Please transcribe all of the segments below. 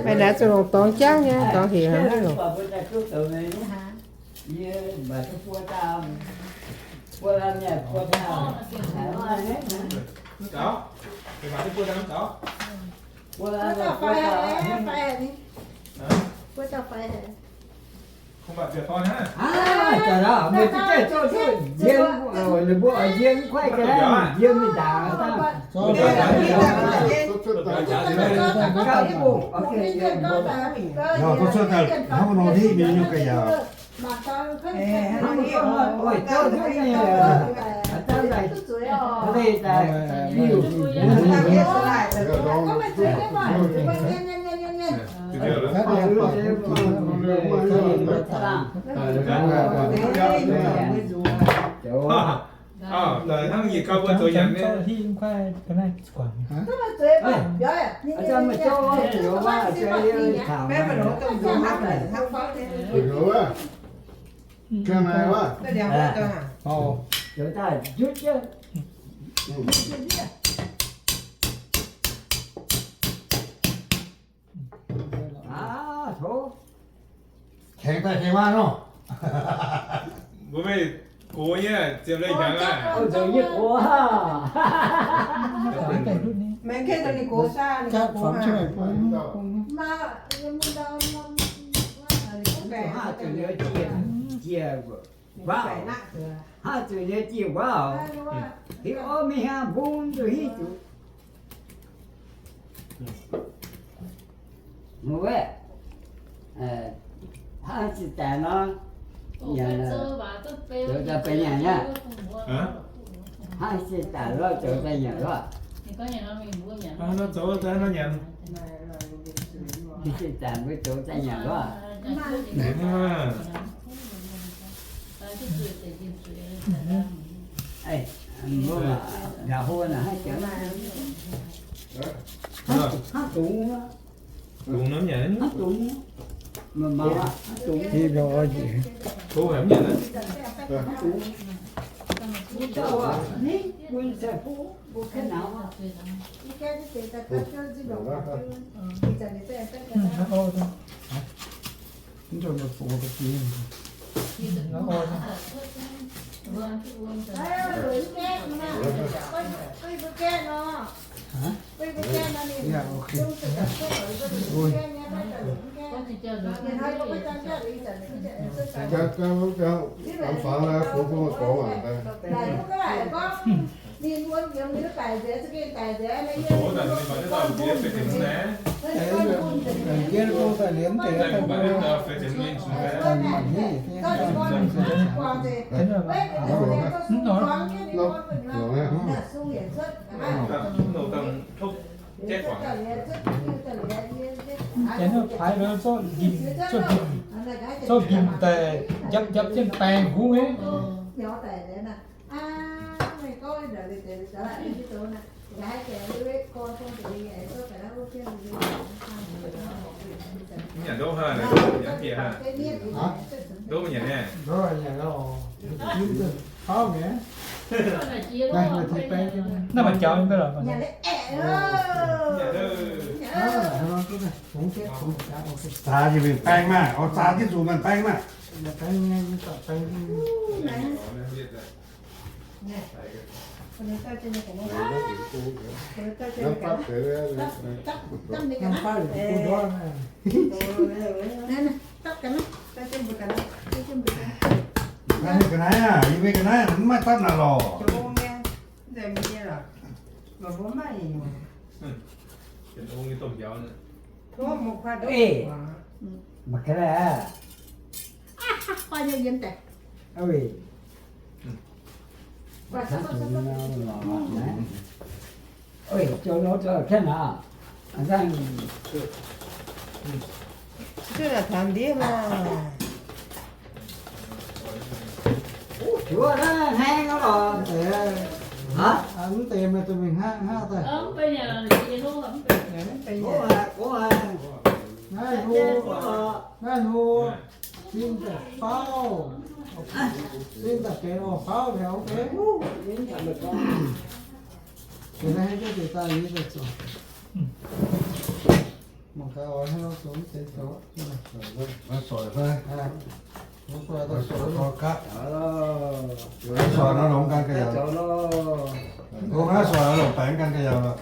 Meih naaiv zuqc longc dorngx jangv nyei, dorngx hec hnangv loh. Kaengx daaih kaengx maah nor. Mbuo meih gox nyei, ziepc leih hnyangx aqv. Mv baac haav zuqc nyei jiex waav, haav zuqc nyei jiex waav oc. Hiuv orv mingh hnyangx mbung zuqc hiuv zuqc. Mv baac haav se daaih nor, zoux daaih benx nyanc nyei. Haav se daaih nor zoux daaih nyanc loh. Haav se daaih mbuo zoux daaih nyanc loh. Mbuo yaac hlo naaic haaix jiex, haav dungz, haav dungz, maaih maaih haav dungz. Janx paaiv nor zorqv njimv, zorqv njimv, zorqv njimv daaih njapv njapv jienv baeng huv nyei. Nyanc ndouv haaih, nyanc bieqc haaih, ndouv nyanc nyei. Naaiv maaih jaux nyei mv baac lorqc. Zaax jienv mingh baeng maah, oix zaax jienv zuqc maanc baeng maah. Ga'naaiv aac, yie mbuo ga'naaiv mv maaih dapv naaic lorqc. Oi, zoux nor zoux kengh aqv. Aa, dangh, duqv naaic taux ndiev maah. Juov naaiv hnangv nor lorqc. Aa, mv deix meih duqv mingh hnangv hnangv daaih. Naaiv hlo, naaiv hlo, zinh daaih faaux, zinh daaih benx oix faaux liuz, ok. Deix naaiv haaix jiex deix daaih yie daaih zoux. Mangc gaax oix hnangv nor zoux mv deix zoux. Soic fai? Soic nor longx gan ga'yaauc. Ong naaiv soic longc baengx gan ga'yaauc lorqc.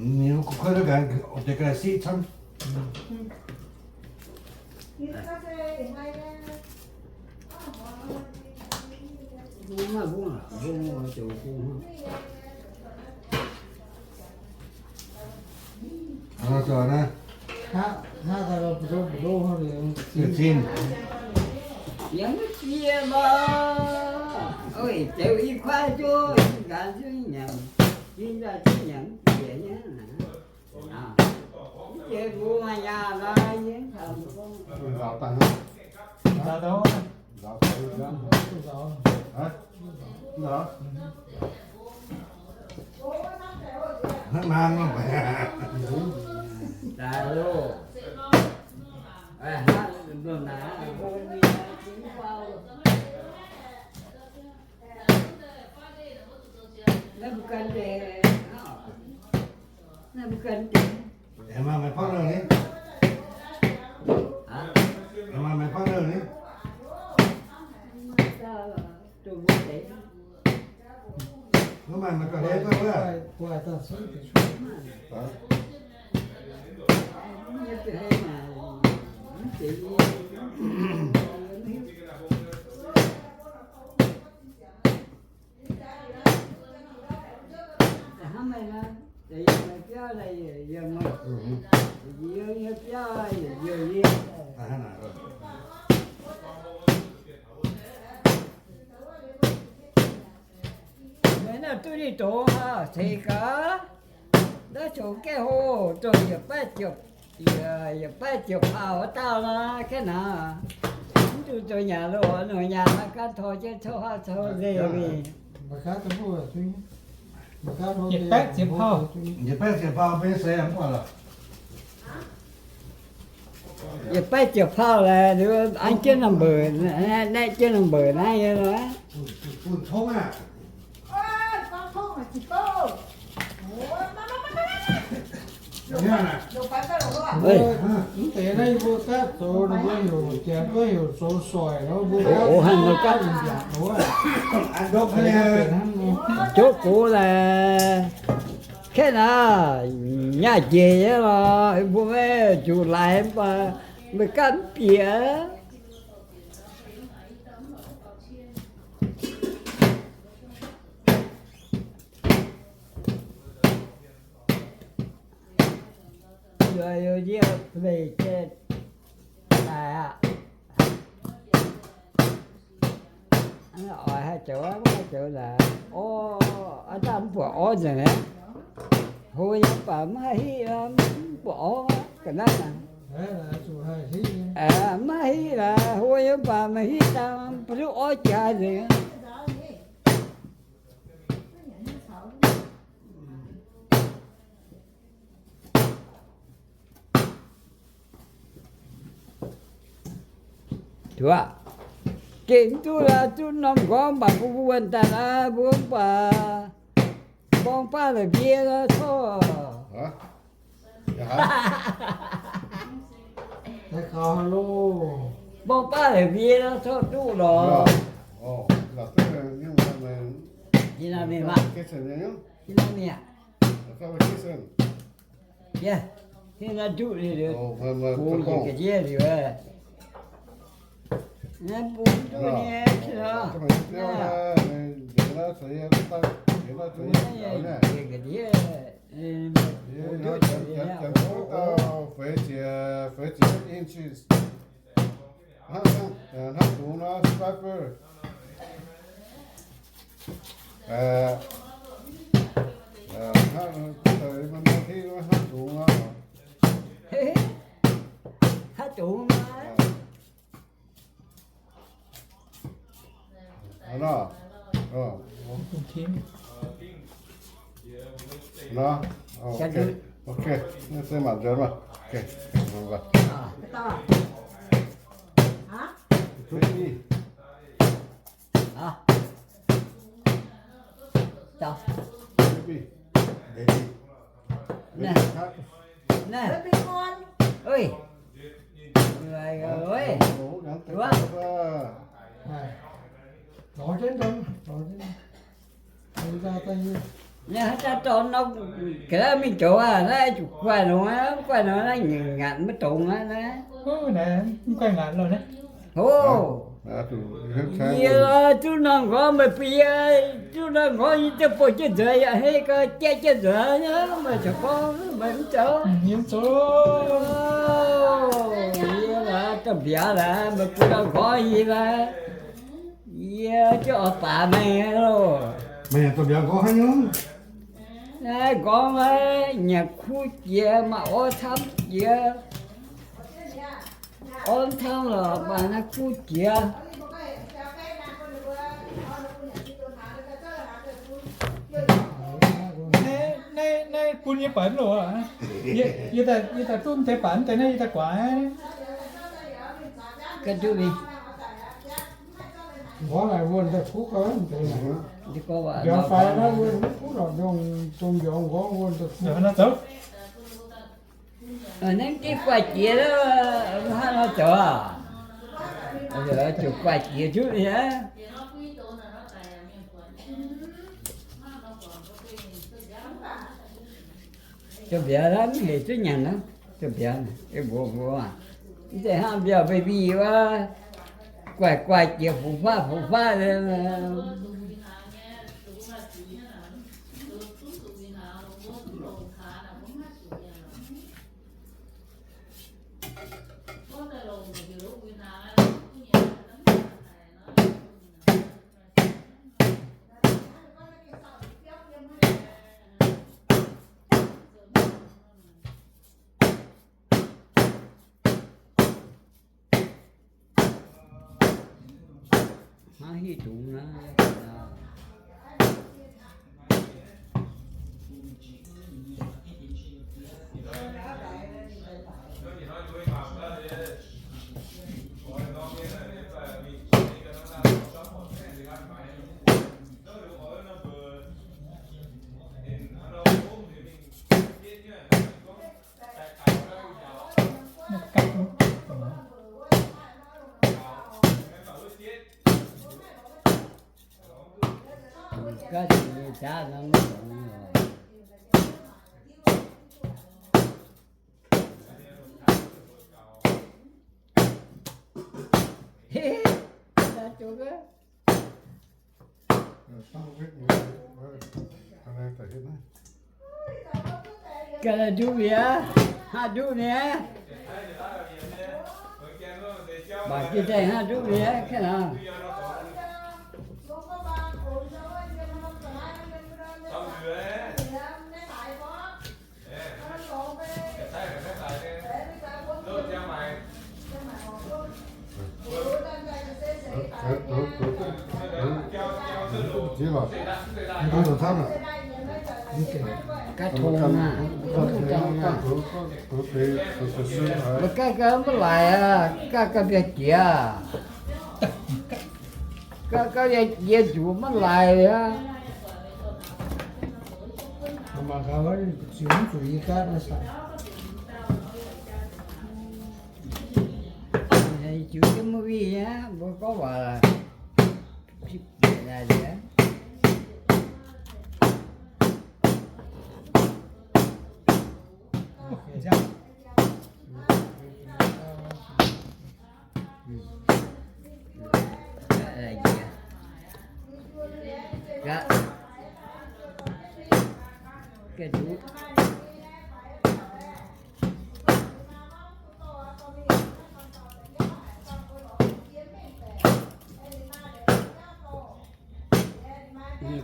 Ninh kuv kuotv duqv nqaang, deix ga'naaiv siqv camv. Hnangv naaiv, hnangv daaih lorz mbu'ndongx mbu'ndongx hnangv liuz, zinh. Yangh mv jiex maah. Oi, deix i kuaaiv nzuonx, i nqaang nzuonx nyanc, zinh daaih zinh nyanc mv jiex nyei. Mv jiex mbuo maaih nyaah laaix yie mv taux mbuo gorngv. Hnangv naaiv. Ih maaih meih partner ni? Ih maaih meih partner ni? Mv maaih meih ga'hlen duqv wuov. Naaiv duqv ninh doz hnangv, ceix gaax. Naaiv zoux gaeqv hlo, dongh yietc baeqv ziepc, yietc baeqv ziepc pau wuov dauh nor, gaeqv naaiv. Mv dungx zoux nyanc lorqc, nor nyanc maiv gan torh jienv cou haav cou nzengc mingh. Yietc baeqv ziepc pau. Yietc baeqv ziepc pau maiv seix mv baac lorqc. Yietc baeqv ziepc pau laaix, an jienv number, naaiv jienv number naaiv nyei lorqc. Mv deix naaiv mbuo gapv zoux, mbuo heuc, janx gorngv heuc zoux soic nor, mbuo gapv, jov gox laaix, kaeqv naaiv, nyaah njiec nyei lorqc, mbuo maiv zuqc laaix mv baac meih gapv mv bieqc. Oix haih zoux, maiv haih zoux laaix. Orv, aa, dangh mv buatc orv nzengc aqv. Hlo nyei mv baac maiv haih hiqv, mv buatc orv ga'naaiv. Maiv haih hiqv laaix, hlo nyei mv baac maaih hiqv dangh, mv duqv orv jaax nzengc. Duqv aqv. Gengh duqv laaix, duqv norm nqorngv mv baac mbuo wuonh daaih naaiv, mbuo mv baac borng baav la'mbie nor corc. Borng baav la'mbie nor corc duqv lorqc. Yie naaiv mingh maah. Yie naaiv mingh aqv. Yie naaiv duqv liuz, bungx njiec ga'ndiev liuz, naaiv bungx duqv nyei. Njiec ga'ndiev, bungx duqv njiec ga'ndiev. Hnangv, hnangv dungz nor, sniper. Hnangv, hnangv dungz nor. Hnangv dungz nor. Nor, ok, ok, se mangc nzuonx maah. Ok, Naaiv haaix dauh dorn nor, ga'naaiv mingh zoux aqv, naaiv zuqc guaih nor, guaih nor naaiv nyanc maiv dongz aqv naaiv. Hov, yie duqv norm nqorngv meih bun yie, duqv norm nqorngv yie ziouc buatc jienv nzuonx yaac hei gau jaiv jienv nzuonx, meih caux gorngv meih mv zoux. Yie laaix domh mbiauz laaix meih bun norm nqorngv yie laaix, yie ziouc oix baaix meih loh. Meih domh mbiauz nqorngv haaix nyungc? Naaiv nqorngv naaiv nyanc kuv jiex, maaih orv camv jiex. Orv camv lorqc, maaih naaiv kuv jiex. Naaiv bun nyei baaix mv loc aqv. Yie daaih duqv deix baaix mv deix naaiv yie daaih guaax. Nqorngv naaic wuonh daaih kuv gau, mbiauz faix naaiv wuonh mv kuv lorqc, ndongh mbiauz nqorngv wuonh daaih kuv. Naaiv div guaix jiex, hnangv nor zoux aqv. Ziouc guaix jiex duqv nyei. Domh mbiauz naaiv mv hec duqv nyanc aqv. Domh mbiauz, mbuox mbuox, mv zeiz hnangv mbiauz mbi mbi wuov, guaix guaix jiex fungx faqv fungx faqv. Hnangv hiv dungz naaiv. Ganh nduqc mi'aqv, haaix nduqc mi'aqv. Baac jiex daaih haaix nduqc mi'aqv, kaav nor. Gaav tong aqv, mv gaav gau maiv laaix aqv, gaav gau mbiauz jiex. Gaav gau yie nzuqc maiv laaix aqv. Ziux jienv maiv wih aqv, mbuo gorngv waac.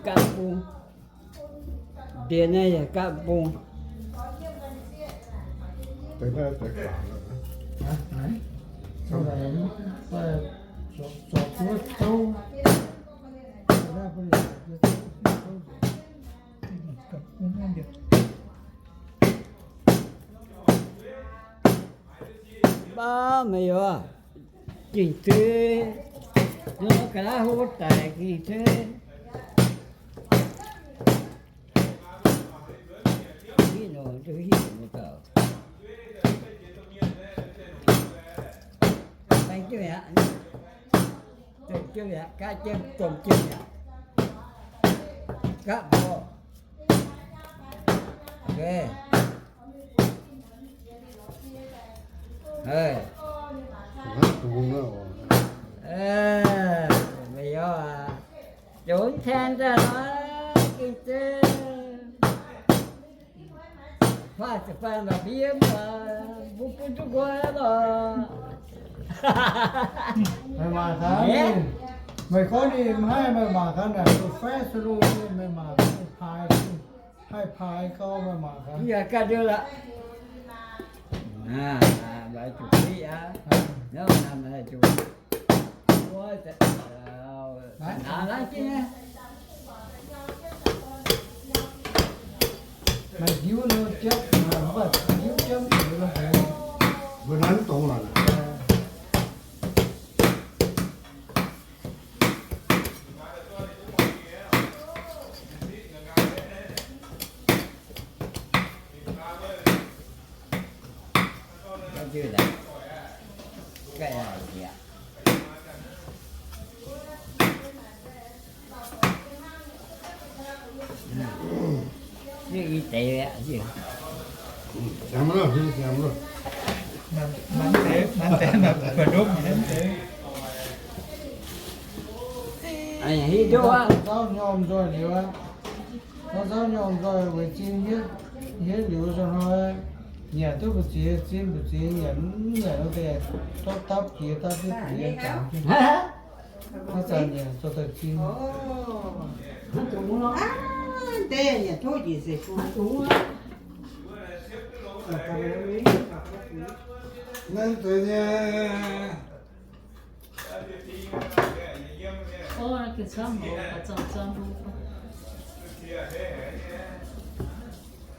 Gapv bung. Ndie naaiv yaac gapv bung. Baav meih youz, gengh zei, ga'naaiv hlo daic gengh zei. Hiv nor, hiv nor gauh. Baeng jienv mi'aqv. Domh jienv mi'aqv, gapv jienv, domh jienv mi'aqv. Gapv mbuo. Meih youz aac, zoux tien daaih nor, gengh zeiv. Huaav ziepc faam lorz mbienv, mbuo bun duqv nqoi lorqc. Meih mangc gaax, meih gorngv ninh mv haih, meih mangc gaax naaic professional, meih mangc gaax, haih paaix gau, meih mangc gaax. Yaac ganh liuz lorqc. Naaiv zuqc fiqv aqv. Naaiv zuqc, naaiv zuqc, naaiv jienv. Maaih hiuv nor jatv, maaih hiuv jatv liuz lorqc. Mbuo naaiv dongz lorqc. Hnangv nzauv nyorm nzoih liuz aqv. Hnangv nzauv nyorm nzoih weic zing hietv liuz nzunc hnoi, nyanc duqv mbu'ziex zin mbu'ziex nyanc, nyanc wuov deix zorqv dapv jiex dapv jienv jiex zaangc jienv. Hnangv zanc nyanc zoux daaih zin. Naaiv deix nyei.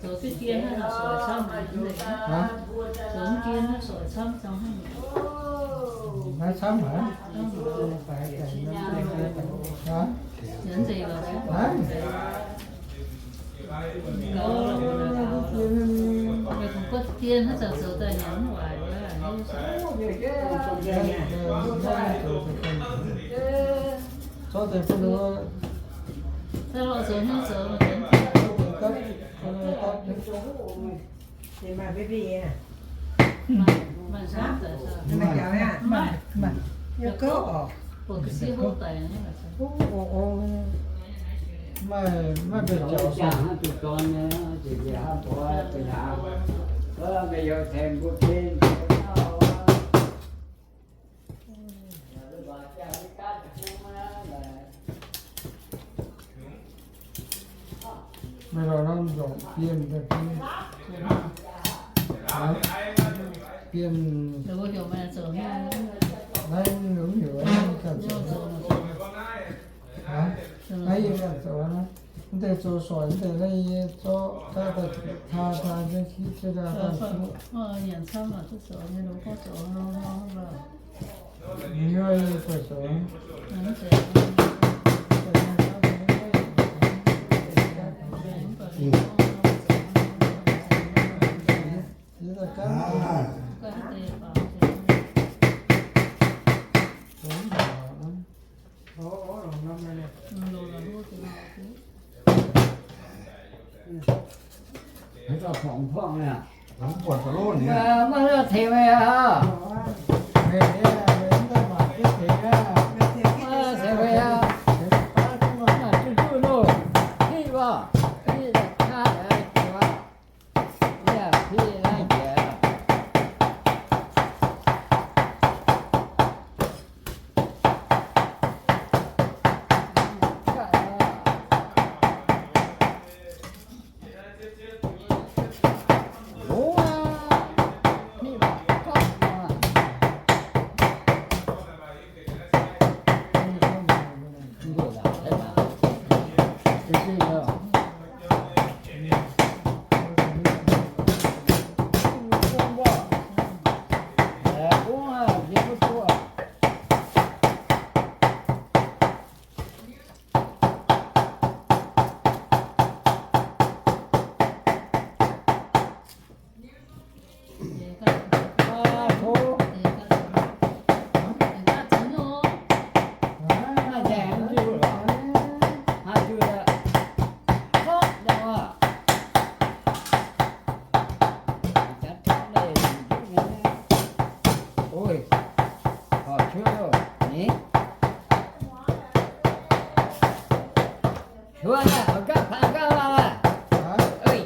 Zoux deix dien hnangv soix camv, zoux dien hnangv soix camv zangh hnangv. Naaiv camv haic. Meih kungx gorngv dien hnangv zanc zoux daaih nyanc mv waaic wuov. Daaih lorh zoux hnyouv zoux. Maiv, maiv mbuo jauv hnangv duqv dorn nyei, jiex jiex hnangv mbuo, meih lorz norm nzormc bienh daaih bienh. Bienh. Naaiv mv heuc ganh zoux. Naaiv yie ganh zoux naaiv. Mv deix zoux soic, mv deix naaiv yie zorqv daaih taa taa jienv qiex jienv daaih daaih zuqv. Maiv tengx meih aqv. Maiv tengx meih aqv. Maiv duqv duqv loh. Hiv oc. Hiv daaih kaav daaih jienv oc. Yaac hiv naaiv njiec. Huov naaiv, mangc gaax, faix gaax laaix.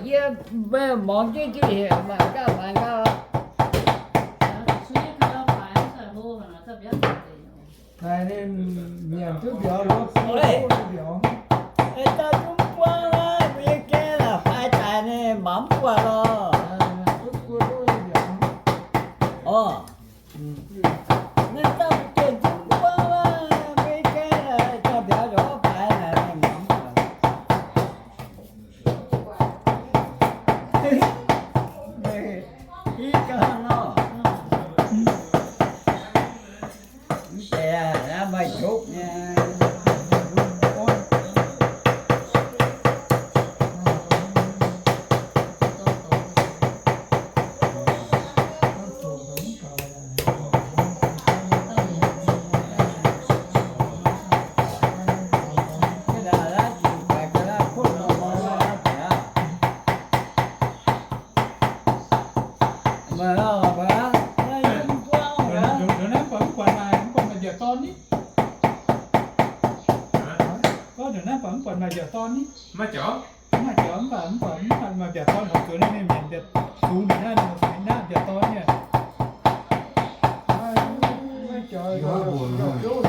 Yie mbuo mangc jienv jienv heuc mangc gaax, faix gaax laaix. Naaic ninh nyanc duqv mbiauz, mbiauz. Daaih zungv buangv naaiv, mbuo yie gaeqv laaix faix daic ninh mangc mv buatc lorh. Orv, naaiv dauh mbuo juonh zungv buangv naaiv, mbuo yie gaeqv laaix dauh mbiauz nzunc faix naaic ninh mangc mv buatc. Ih ganh nor. Mv deix aqv, maaih jopv nyei. Ndongc naaiv mv buatc maaih, mv buatc maaih mbiaauc dorn ni. Gorngv ndongc naaiv mv buatc maaih mbiaauc dorn ni. Maiv jaax, mv baac mv buatc, mv baac maaih mbiaauc dorn horpc zuqc naaiv mienh mbiaauc zungx ndongc naaiv, mienh fangx naaiv mbiaauc dorn nyei. Maiv jaax, maiv jaax.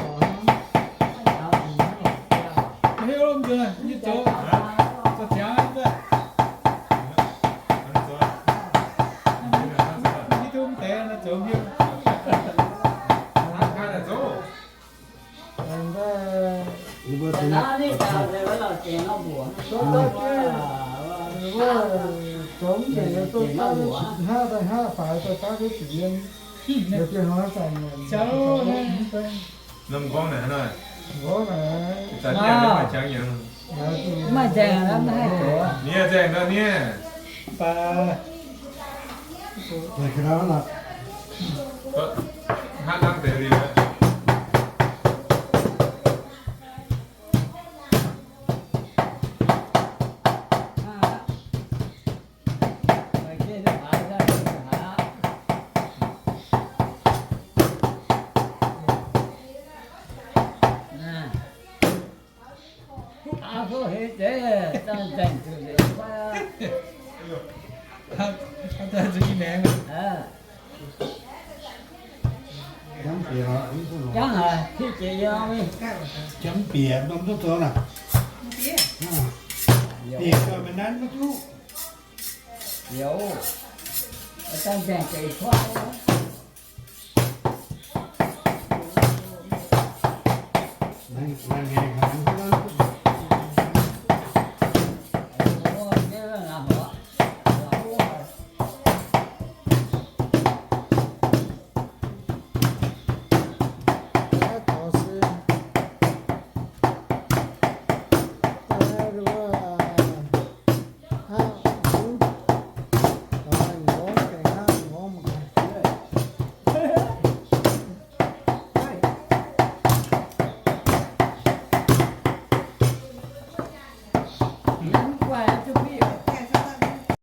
Hiuv nzunc, yie zoux, zoux ziangx, yie duqv mv deix nor zoux hiuv. Zoux mv deix zoux hnangv daaih hnangv faix daaih daav duqv ziepc yiem. Ninh gorngv naaic, maaih nzaeng, maiv haih zoux. Nie nzaeng nor nie. Hnangv deix liuz. Jangv haic, jamv bieqc norm duqv zoux naaic. Bieqc gauh maiv nanv maiv duqv. Youz, dangh nzaeng deix kuaaiv.